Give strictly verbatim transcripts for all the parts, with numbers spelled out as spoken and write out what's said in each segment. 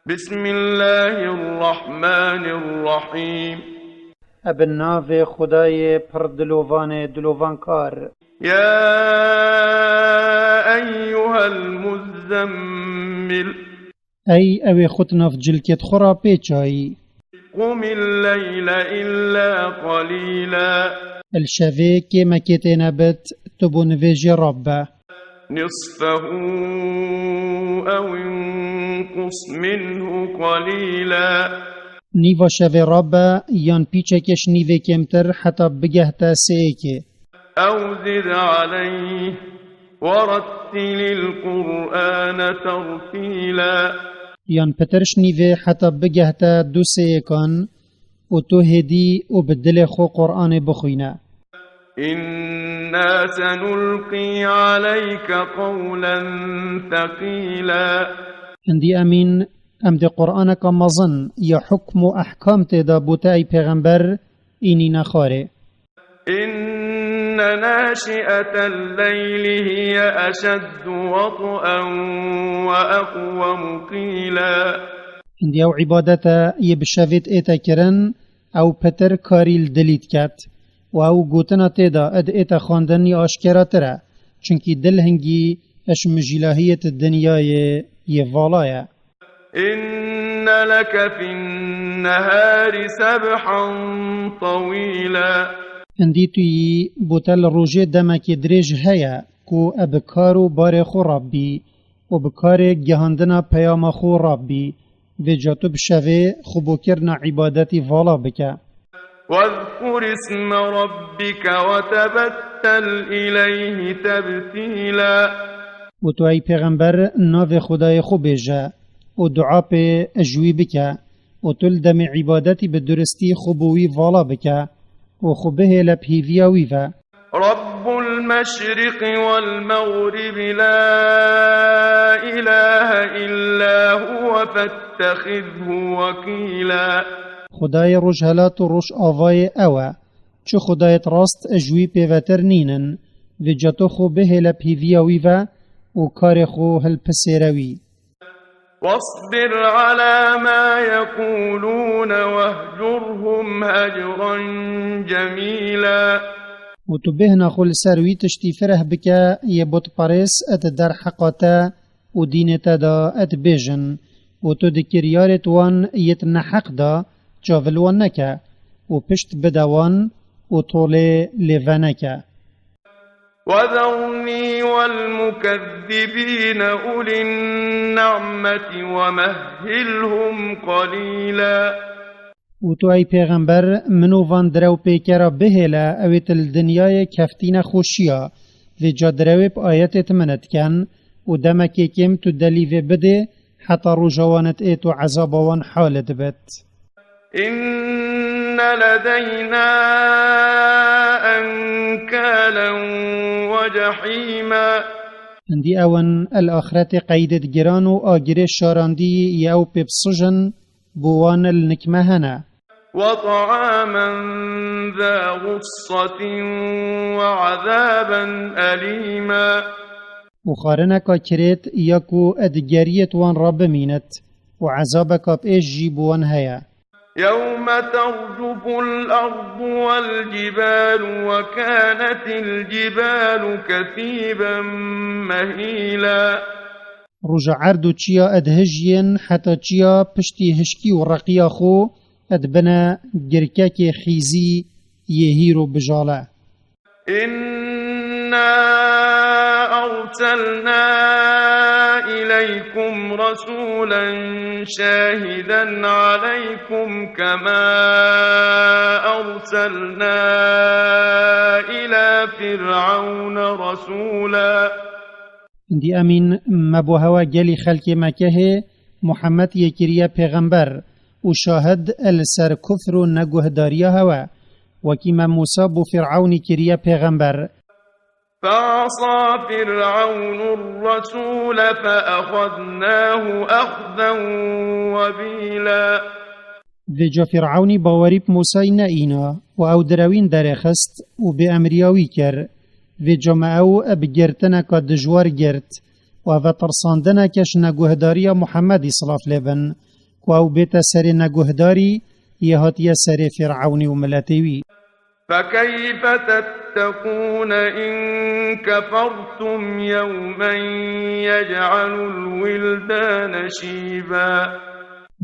بسم الله الرحمن الرحيم. Ebe navê Xwedayê pir dilovanê dilovankar. يا أيها المزمل. Ey ewê xwe di nav cilkêt xwe ra pê çayî. قم الليل إلا قليلا. Li şevê kêmekê têne bit, tu bo nivêjê rab be. نصفه أو انقص منه قليلا. Nîva şevê rab be, yan pîçekê ji nîvê kêmtir heta bigehte sêyekê. أو زد عليه ورتل القرآن ترتيلا. Yan pitir ji nîvê heta bigehte du sêyekan û tu hêdî û bi dilê xwe Qur'anê bixwîne. إنا سنلقي عليك قولا ثقيلا. Hindî emîn, em dê Qur'aneka mezin ya hukm û ehkam tê de bo te ey pêxember înîne xwarê. إن ناشئة الليل هي أشد وطئا وأقوم قيلا. Hindî ew îbadete yê bi şevê ête kirin, ew pitir karî li dilî diket û ew gotina tê de id ête xwendin yê aşkeratir e, çunkî dil hingî ji mijîlahiyê di dinyayê yê vala ye. إن لك في النهار سبحا طويلا. Hindî tu yî bo te li rojê demekê dirêj heye ku e bi kar û barê xwe rabbî û bi karê gihandina peyama xwe rabbî. Vêca tu bi şevê xwe bo kirina îbadetî vala bike. واذكر اسم ربك وتبتل إليه تبتيلا. Û tu ey pêxember navê Xwedayê xwe bêje û dua pê ji wî bike û tu li demê îbadetî bi duristî xwe bo wî vala bike û xwe bihêle bi hêviya wî ve. رب المشرق والمغرب لا إله إلا هو فاتخذه وكيلا. Xwedayê rojhelat û rojavayê ew e. Çi xwedayêt rast ji wî pêvetir nînin. Vêca tu xwe bihêle bi hêviya wî ve û karê xwe hilpisêre wî. واصبر على ما يقولون واهجرهم هجرا جميلا. Û tu bêhna xwe li ser wî tiştî fireh bike yê butperês di derheqa te û dînê te de dibêjin û tu di kiryarêt wan yêt neheq de çav li wan neke û pişt bide wan û tolê lê veneke. وذرني والمكذبين أولي النعمة ومهلهم قليلا. Û tu ey pêxember min û van direwpêkera bihêle, ewêt li dinyayê keftîne xweşiya, vêca direwê bi ayetêt min diken û demekê kêm tu delîvê bidê heta roja wan êt û ezaba wan hal dibit. إن لدينا أنكالا وجحيما. Hindî ew in el axretê qeydêt giran û agirê şarandî yê ew pê bisijin bo wan li nik me hene. وطعاما ذا غصة وعذابا أليما. Û xwarineka kirêt ya ku di geriyêt wan re bimînit û ezabeka bi êş jî bo wan heye. يوم ترجف الأرض والجبال وكانت الجبال كثيبا مهيلا. Roja erd û çiya dihijiyên heta çiya piştî hişkî û reqiya xwe dibine girkekê xîzî yê hîr û bijale. إنا أرسلنا إليكم رسولا شاهدا عليكم كما أرسلنا إلى فرعون رسولا. Hindî emîn me bo hewa gelî xelkê Mekehê Muhammed yê kiriye pêxember û şahid li ser kufr û neguhdariya hewe, wekî me Mûsa bo Fîr'ewnî kiriye pêxember. فعصى فرعون الرسول فأخذناه أخذا وبيلا. Vêca Fîr'ewnî bawerî bi Mûsayî neîna û ew direwîn derêxist û bêemriya wî kir. Vêca me ew bi girtineka dijwar girt û ev e tirsandineke ji neguhdariya Muhemmedî silav lê bin. ku ew bête serê neguhdarî yê hatiye serê Fîr'ewnî û miletê wî. فكيف تتقون إن كفرتم يوما يجعل الولدان شيبا.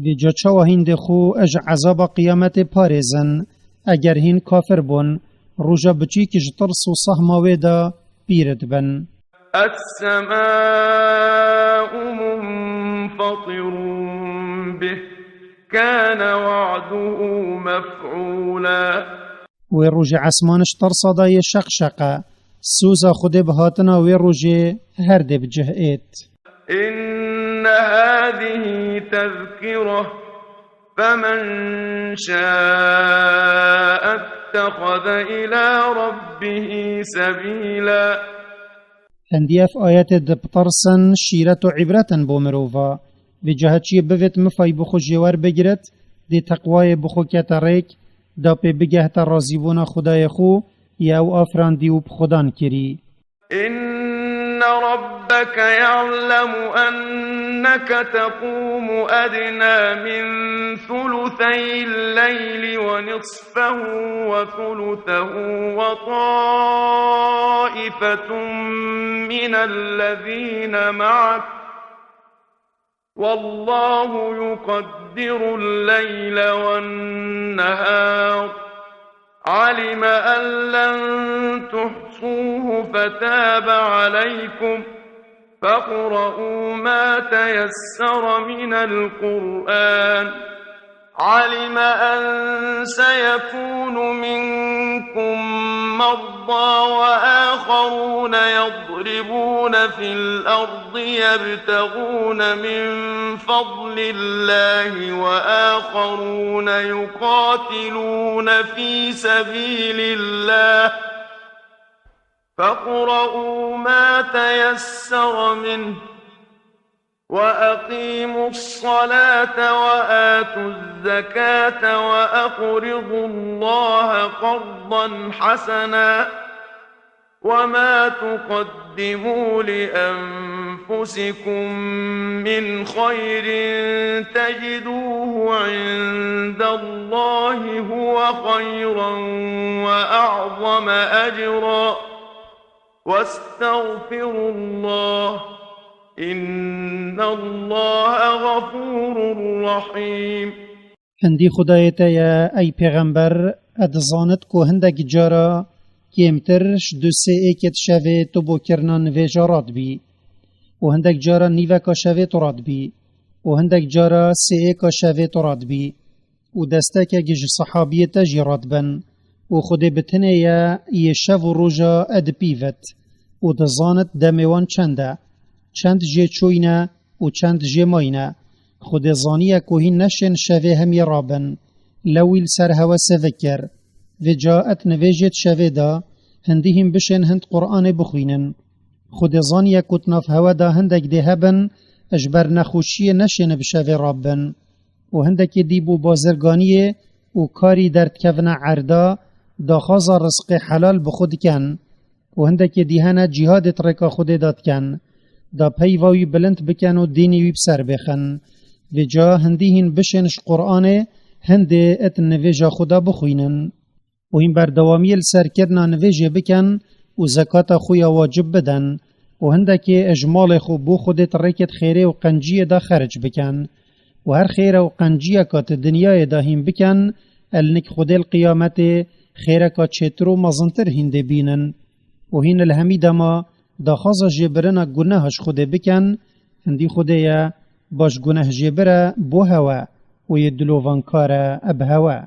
Vêca çawa hîn dê xwe ji ezaba qiyametê parêzin, eger hîn kafir bûn, roja biçîk ji tirs û sehma wê de pîr dibin. السماء منفطر به كان وعده مفعولا. Wê rojê esman ji tersa de yê şeqşeq e. Soza Xwedê bi hatina wê rojê her dê bi cih êt. إن هذه تذكرة فمن شاء اتخذ إلى ربه سبيلا. Hindî ev ayetê dipitirsin şîret û îbret in bo mirova. Vêca heçiyê bivêt mifay bi xwe jê wer bigirit, dê teqwayê bi xwe kete rêk, da pê bigehte razîbûna Xwedayê xwe, yê ew afirandî û bi Xwedan kirî. إن ربك يعلم أنك تقوم أدنى من ثلثي الليل ونصفه وثلثه وطائفة من الذين معك والله يقدر الليل والنهار علم أن لن تحصوه فتاب عليكم فاقرؤوا ما تيسر من القرآن علم أن سيكون منكم مرضى وآخرون يضربون في الأرض يبتغون من فضل الله وآخرون يقاتلون في سبيل الله فاقرؤوا ما تيسر منه وأقيموا الصلاة وآتوا الزكاة وأقرضوا الله قرضا حسنا وما تقدموا لأنفسكم من خير تجدوه عند الله هو خيرا وأعظم أجرا واستغفروا الله إن الله غفور رحيم. Hindî Xwedayê te ye, ey pêxember, e dizanit ku hindek cara kêmtir ji du sê êkêt şevê tu bo kirina nivêja radibî û hindek cara nîveka şevê tu radibî û hindek cara sê êka şevê tu radibî û destekek ji sehabiyê te jî radibin û Xwedê bi tinê ye yê şev û roja e dipîvit û dizanit demê wan çend e, çend jê çûyne û çend jê mayne. Xwedê zaniye ku hîn neşên şevê hemî rabin. Lewî li ser hewe sivik kir. Vêca et nivêjê di şevê de hindî hîn bişên hind Qur'anê bixwînin. Xwedê zaniye ku di nav hewe de hindek dê hebin, ji ber nexweşiyê neşêne bi şevê rabin. Û hindekê dî bo bazirganiyê û karî derdikevine erda, daxwaza rizqê helal bi xwe dikin. Û hindekê dî hene cîhadê di rêka Xwedê de dikin, da peyva wî bilind bikin û dînê wî bi ser bêxin. Vêca hindî hîn bişên ji Qur'anê, hindê et nivêja Xweda bixwînin. Û hîn berdewamiyê li ser kirina nivêjê bikin û zekata xwe ya wacib bidin. Û hindekê ji malê xwe bo Xwedê di rêkê di xêrê û qenciyê de xeric bikin. Û her xêre û qenciyeka di dinyayê de hîn bikin, el nik Xwedê li qiyametê xêreka çêtir û mezintir hîn dê bînin. Û hîn li hemî dema daxwaza jêbirina guneha ji Xwedê bikin, hindî Xwedê ye, baş guneh jêbir e bo hewe û yê dilovankar e bi hewe.